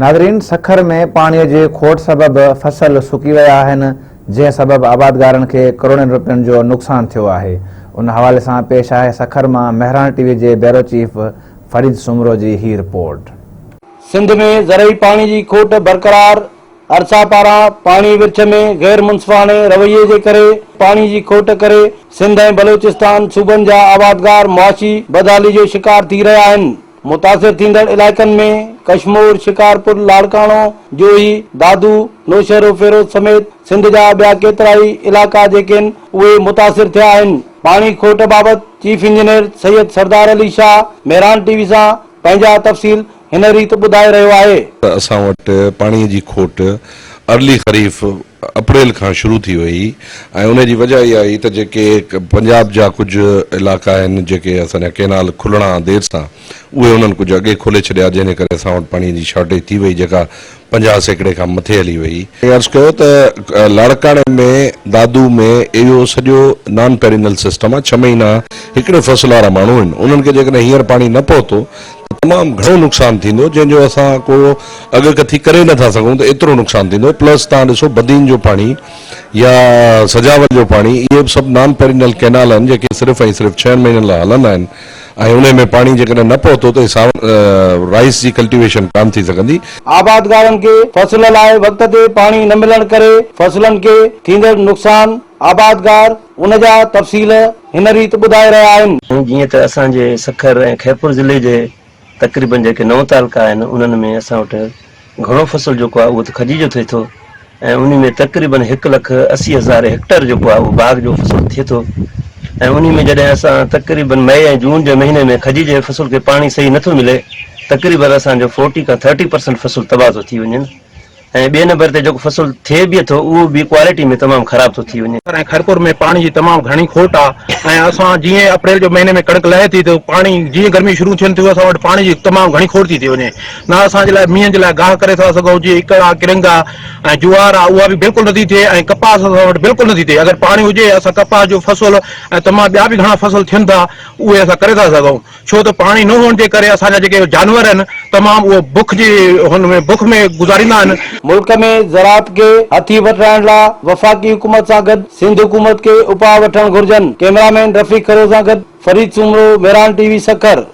ناظرين سکر ۾ پاڻي جي کوٽ سبب فصل سڪي ويا آهن جنهن سبب آبادگارن کي ڪروڙين روپين جو نقصان ٿيو آهي ان حوالي سان پيش آهي سکر مان مهراڻ ٽي وي جي بيورو چيف فريد سومرو جي هي رپورٽ. سنڌ ۾ زرعي پاڻي جي کوٽ برقرار، ارسا پاران پاڻي ورڇ ۾ غير منصفاڻي رويي جي ڪري پاڻي جي کوٽ ڪري سنڌ ۽ بلوچستان صوبن جا آبادگار معاشي بدحالي جو شڪار ٿي رهيا آهن. متاثر ٿيندڙ علائقن ۾ ڪشمور، شڪارپور، لاڙڪاڻو، جوهي، دادو، نوشهروفيروز سميت سنڌ جا ٻيا ڪيترائي علائقا جيڪي آهن اهي متاثر ٿيا آهن. پاڻي کوٽ بابت chief engineer Syed Sardar Ali Shah Mehran T V سان پنهنجا تفصيل هن ريت ٻڌائي رهيو آهي. اسان وٽ پاڻي جي کوٽ ارلي خريف اپريل کان شروع ٿي وئي ۽ ان جي وجه اها هئي ته جيڪي پنجاب جا ڪجهه علائقا آهن جيڪي اسان جا ڪينال کلڻا دير سان اهي انهن ڪجهه اڳي کولي ڇڏيا جنهن جي ڪري اسان وٽ پاڻي جي شارٽيج ٿي وئي جيڪا 50% کان مٿي هلي وئي. عرض ڪيو ته لاڙڪاڻي ۾ دادو ۾ اهو سڄو نان پيرينل سسٽم آهي ڇهه مهينا هڪڙي فصل وارا ماڻهو آهن انهن کي جيڪڏهن هينئر پاڻي نه پهتو ته تمام گهڻو نقصان ٿيندو جنهن جو اسان ڪو اڳڪٿي ڪري نه ٿا سگهون ته ايترو نقصان ٿيندو پلس توهان ڏسو بدين جو پاڻي يا سجاول جو پاڻي اهي به سڀ نان پيرينل ڪينال آهن جيڪي صرف ۽ صرف ڇهن مهينن لاء هلندا آهن ۽ انهي ۾ پاڻي جيڪڏهن نه پهتو ته ساون رائيس جي ڪلٽيويشن ڪانه ٿي سگهندي. آبادگارن کي فصل لاء وقت تي پاڻي نه ملڻ ڪري فصلن کي ٿيندڙ نقصان آبادگار ان جا تفصيل هن ريت ٻڌائي رهيا آهن. جيئن ته اسان جي سکر ۽ خيرپور ضلعي جي تقريبن جيڪي نو تعلقا آهن انهن ۾ اسان وٽ گهڻو فصل جيڪو آهي اهو ته کجي جو ٿئي ٿو ۽ انهي ۾ تقريبن هڪ لک 80 هزار هيڪٽر جيڪو آهي اهو باغ جو فصل ٿئي ٿو ۽ انهي ۾ جڏهن اسان تقريبن مئي ۽ جون جي مهيني ۾ کجي جي فصل کي پاڻي صحيح نٿو ملي تقريبن اسان جو فورٽي کان ٿرٽي پرسنٽ فصل تباهه ٿو ٿي وڃن ۽ ٻئي نمبر تي جيڪو فصل ٿئي به ٿو اهو به ڪوالٽي ۾ تمام خراب ٿو ٿي وڃي. ۽ خيرپور ۾ پاڻي جي تمام گهڻي کوٽ آ ۽ اسان جيئن اپريل جو مهيني ۾ ڪڻڪ لهي ٿي ته پاڻي جيئن گرمي شروع ٿين ٿيون اسان وٽ پاڻي جي تمام گهڻي کوٽ ٿي ٿي وڃي نه اسان جي لاء مينهن جي لاء گاهه ڪري ٿا سگهون جيئن اڪڙ آ ڪرنگ آ ۽ جوار آ اها به بلڪل نٿي ٿئي ۽ ڪپاس اسان وٽ بلڪل نٿي ٿئي اگر پاڻي هجي اسان ڪپاس جو فصل ۽ تمام ٻيا به گهڻا فصل ٿين ٿا اهي اسان ڪري ٿا سگهون. ڇو ته پاڻي نه هئڻ جي ڪري اسان جا جيڪي جانور آهن تمام اهو بک جي هن ۾ بک ۾ گذاريندا آهن. ملڪ ۾ زراعت کي هٿي وٺرائڻ لا وفاقي حڪومت سان گڏ سنڌ حڪومت کي اپاء وٺڻ گهرجن، ڪئميرامين رفيق کهڙو سان گڏ فريد سومرو، مهراڻ ٽي وي سکر.